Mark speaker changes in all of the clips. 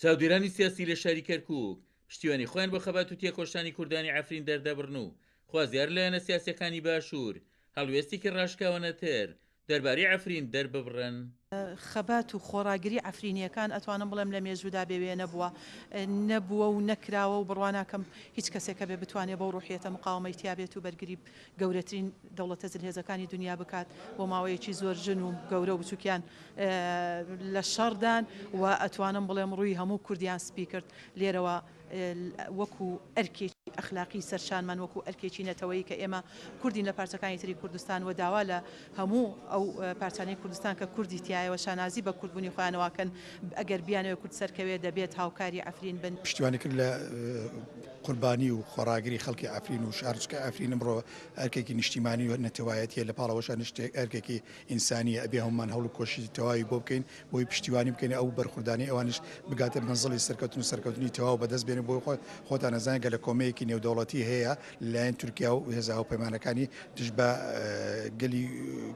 Speaker 1: چاودێرانی سیاسی لە شاری کەرکووک پشتیوانی خۆیان بۆ خەبات و تێکۆشانی کوردانی عەفرین دەردەبڕن و خوازیارن لایەنە سیاسیەکانی باشوور هەڵوێستێکی ڕاشکاوانەتر دەربارەی عەفرین دەرببڕن.
Speaker 2: خەبات و خۆڕاگری عەفرینییەکان ئەتوانم بڵێم لە مێژوودا بێ وێنە بووە، نەبووە و نەکراوە و بڕوا ناکەم هیچ کەسێک هەبێ بتوانێ بەو ڕوحیەتە مقاوەمەی تیا بێت و بەرگری گەورەترین دەوڵەتە زلهێزەکانی دونیا بکات بۆ ماوەیەکی زۆر ژن و گەورە و بچووکیان لە شەڕدان و ئەتوانم بڵێم ڕووی هەموو کوردیان سپی کرد لێرەوە وەکو ئەرکێکی ئەخلاقی سەرشانمان وەکو ئەرکێکی نەتەوەیی کە ئێمە کوردین لە پارچەکانی تری کوردستان و داوا لە هەموو ئەو پارچانەی کوردستان کە کوردی تیایەوە شانازی بە کوردبوونی خۆیانەوە کەن ئەگەر بیانەوێت کورد سەرکەوێ دەبێت هاوکاری عەفرین بن.
Speaker 3: پشتیوانی کرد لە قوربانی و خۆڕاگری خەڵکی عەفرین و شارۆچکەی عەفرین ئەمڕۆ ئەرکێکی نیشتیمانی و نەتەوایەتیە لە پاڵ ئەوەشا ئەرکێکی ئینسانیە ئەبێ هەموومان هەوڵ و کۆششی تەواوی بۆ بکەین بۆی پشتیوانی بکەین ئەو بەرخوردانەی ئەوانیش بگاتە مەنزڵی سەرکەوتن و سەرکەوتنی تەواو بەدەست بێنن بۆی خۆتان ئەزانن گەلەکۆمەیەکی نێودەوڵەتی هەیە لەلایەن تورکیا و هێزە هاوپەیمانەکانی دژ بە گەلی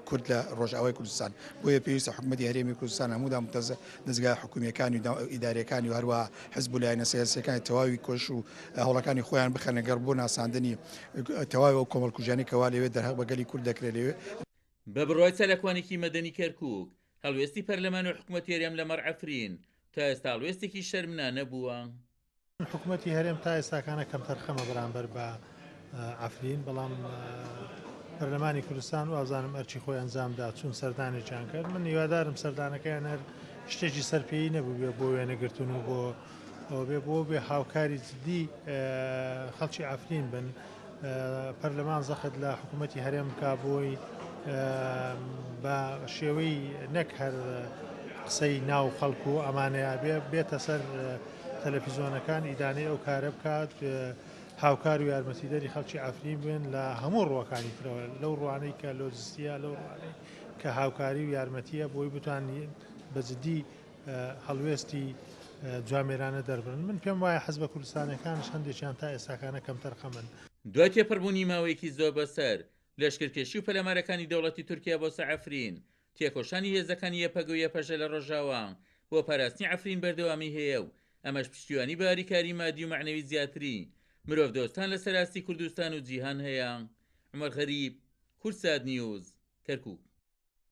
Speaker 3: کورد لە ڕۆژئاوای کوردستان بۆیە پێویستە حکومەتی هەرێمی کوردستان هەموو دامودەزگا دەزگا حکومییەکانی و ئیدارییەکانی و هەروەها حزب و لایەنە سیاسییەکانی تەواوی کۆش و هەوڵەکانی خۆیان بخەنە گەڕ بۆ ناساندنی تەواوی ئەو کۆمەڵکوژیانەی کەوا لەوێ دەرهەق بە گەلی کورد دەکرێت لەوێ.
Speaker 1: بە بڕوای چالاکوانێکی مەدەنی کەرکوک، هەڵوێستی پەرلەمان و حکومەتی هەرێم لەمەڕ عەفرین تا ئێستا هەڵوێستێکی شەرمنانە بووە.
Speaker 4: حکومەتی هەرێم تا ئێستاکانە کەمتەرخەمە بەرامبەر بە عەفرین، بەڵام پەرلەمانی کوردستان وابزانم ئەرکی خۆی ئەنجامدا چوون سەردانێکیان کرد، من هیوادارم سەردانەکەیان هەر شتێکی سەرپێیی نەبووبێ بۆ وێنەگرتن و بۆ ئەوە بێ بۆ بێ هاوکاری جدی خەڵکی عەفرین بن. پەرلەمان زەخت لە حکوومەتی هەرێم بکا بۆی بە شێوەی نەک هەر قسەی ناو خەڵک و ئەمانەیە بێ بێتە سەر تەلەفیزۆنەکان ئیدانەی ئەو کارە بکات هاوکار و یارمەتیدەری خەڵکی ئەفرین بن لە هەموو ڕووەکانی ترەوە لەو ڕوانەی کە لۆجستیە لەو ڕوانەی کە هاوکاری و یارمەتیە بۆی بتوانین بە جدی هەڵوێستی جوامێرانە دەربرن من پێم وایە حزبە کوردستانیەکانش هەندێکیان تا ئێستاکانە کەمتەرخەمن.
Speaker 1: دوای تێپەڕبوونی ماوەیەکی زۆر بەسەر لەشکرکێشی و پەلامارەکانی دەوڵەتی تورکیا بۆ سەر عەفرین، تێکۆشانی هێزەکانی یەپەگە و یەپەژە لە ڕۆژاوا بۆ پاراستنی عەفرین بەردەوامی هەیە و ئەمەش پشتیوانی بە هاریکاری مادی و مەعنەوی زیاتری مرۆڤدۆستان لەسەر ئاستی کوردستان و جیهان هەیە. عومەر غەریب، کوردسات نیوز، کەرکوک.